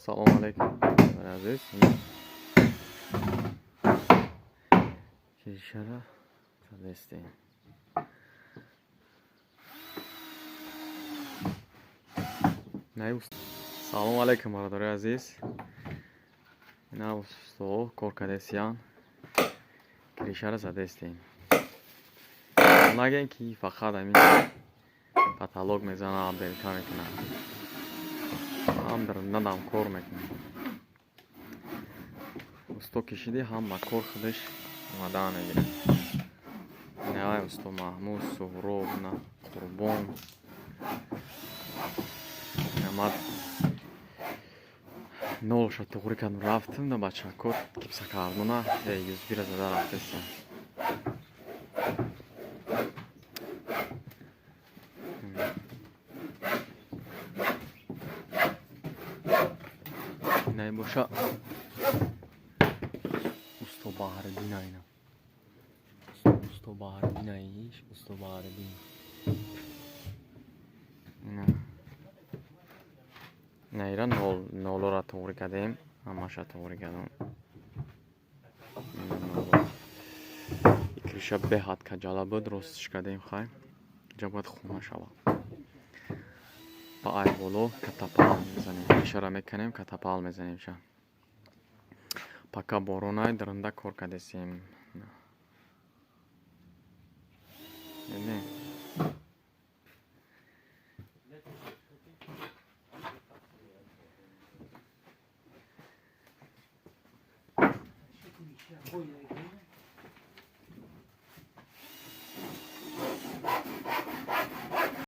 Салом алейкум, азиз. Крышара задестем. Салом алейкум, бародари азиз. Ина усто кор кардесиян. Крышара задестем. Нагем, ки фақат ҳамин потолок мезана, отделка мекунад. Ҳам дарундадам кор мекунад. Усто кишиди, ҳама кор худаш омадан мегирад. Инавай усто Маҳмуд, Суҳроб, на Қурбон. Инамад нолша туғрӣ кардам, рафтам на бачако гипсокартона юзбира зада рафтестам. Инай боша усто Баҳриддин, айна усто Баҳриддин, аиш усто Баҳриддин. Ина наира нолора туғрӣ кардем, ҳамаша туғрӣ кардам. Крыша беҳад каҷала буд, ростиш кардем. Хай, инҷа бояд хона шавад. Ба ай боло катапал мезанем, крышара меканем, катапал мезанем ша. Пока боронай, дарунда кор кардесем. Не,